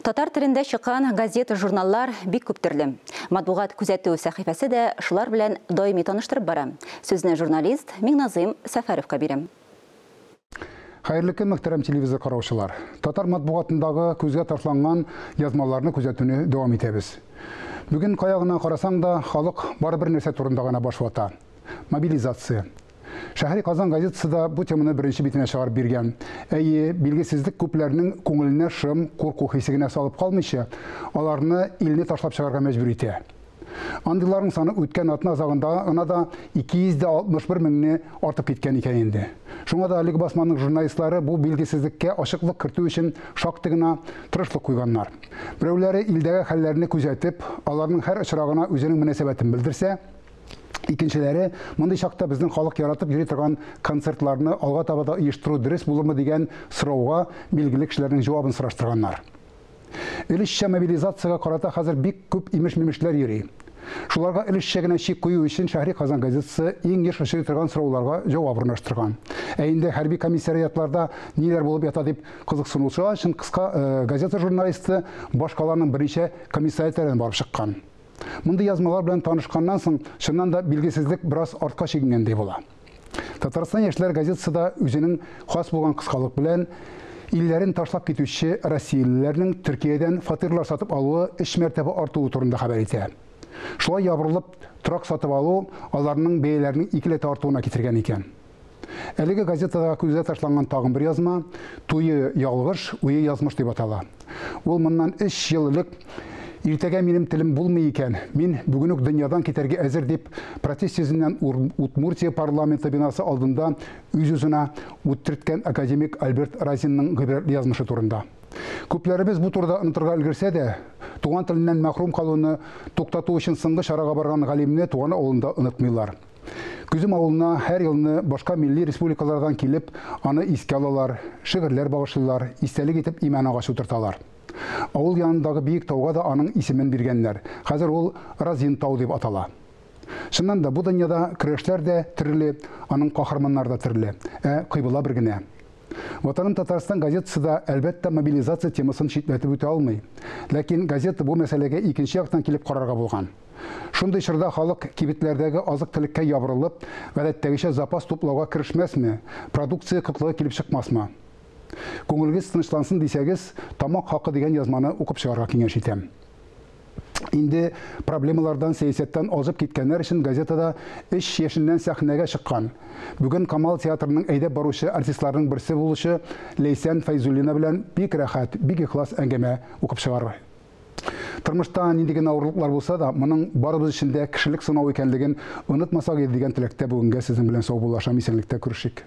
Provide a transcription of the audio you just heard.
Татар телендә чыккан газета-журналлар бик күп төрле. Матбугат күзәтү сәхифәсе дә шулар белән даими таныштырып бара. Сүзне журналист Миңназыйм Сәфәровка бирәм. Хәерле көн, мөхтәрәм телевизор караучылар. Татар матбугатындагы күзгә ташланган язмаларны күзәтүне дәвам итәбез. Бүген кая гына карасаң да, халык бары бер нәрсә турында гына баш вата. Мобилизация. Шәһри Казан газетасы да бу теманы беренче битенә чыгарып биргән. Әйе, билгесезлек күпләрнең күңеленә шым, курку хисе генә салып калмыйча, аларны илне ташлап чыгарга мәҗбүр итә. Андыйларның саны үткән атна азагында гына да 261 меңне артып киткән икән инде. Шуңа да әлеге басманың журналистлары бу билгесезлеккә ачыклык кертү өчен шактый гына тырышлык куйганнар. Берәүләре илдәге хәлләрне күзәтеп, аларның һәр очрагына үзенең мөнәсәбәтен белдерсә, Икенчеләре, мондый чакта безнең халык яратып йөри торган концертларны алга таба да оештыру дөрес булырмы дигән сорауга билгеле кешеләрнең җавабын сораштырганнар. Өлешчә мобилизациягә карата хәзер бик күп имеш-мимешләр йөри. Шуларга өлешчә генә чик кую өчен Шәһри Казан газетасы иң еш очрый торган сорауларга җавап урнаштырган. Ә инде хәрби комиссариатларда ниләр булып ята дип кызыксынучылар өчен кыска э, газета журналисты башкаланың берничә комиссариатларына барып чыккан. Мондый язмалар белән танышканнан соң, чыннан да билгесезлек бераз артка чигенгәндәй була. Татарстан яшьләр газетасы да үзенең хас булган кыскалык белән илләрен ташлап китүче россиялеләрнең Төркиядән фатирлар сатып алуы өч мәртәбә артуы турында хәбәр итә. Шулай ябырылып торак сатып алу аларның бәяләренең икеләтә артуына китергән икән. Әлеге газетада күзгә ташланган тагын бер язма Туе ялгыш, уе язмыш дип атала. Ул моннан өч ел элек Иртәгә минем телем булмый икән, мин бүген үк дөньядан китәргә әзер дип протест йөзеннән Удмуртия парламенты бинасы алдында үз-үзенә ут төрткән академик Альберт Разинның гыйбрәтле язмышы турында. Күпләребез бу турыда онытырга өлгерсә дә, туган теленнән мәхрүм калуны туктату өчен соңгы чарага барган галимне туган авылында онытмыйлар. Көзем авылына һәр елны башка милли республикалардан килеп, аны искә алалар, шигырьләр багышлыйлар, истәлек итеп имән агачы утырталар. Авыл янындагы биек тауга да аның исемен биргәннәр. Хәзер ул Разин тау дип атала. Чыннан да, бу дөньяда көрәшләр дә төрле, аның каһарманнары да төрле. Ә кыйбла бер генә. Ватаным Татарстан газетасы да, әлбәттә, мобилизация темасын читләтеп үтә алмый. Ләкин газета бу мәсьәләгә икенче яктан килеп карарга булган. Шундый чорда халык кибетләрдәге азык-төлеккә ябырылып, гадәттәгечә запас туплауга керешмәсме, продукция кытлыгы килеп чыкмасмы? Күңелегез тынычлансын дисәгез, Тамак хакы дигән язманы укып чыгарга киңәш итәм. Инде проблемалардан, сәясәттән азып киткәннәр өчен газетада өч яшеннән сәхнәгә чыккан, бүген Камал театрының әйдәп баручы артистларының берсе булучы Ләйсән Фәйзуллина белән бик рәхәт, бик ихлас әңгәмә укып чыгар. Тормышта нинди генә авырлыклар булса да, моның барыбыз өчен дә кешелек сынау икәнлеген онытмасак иде дигән теләктә бүгенгә сезнең белән саубуллашам, исәнлектә күрешик.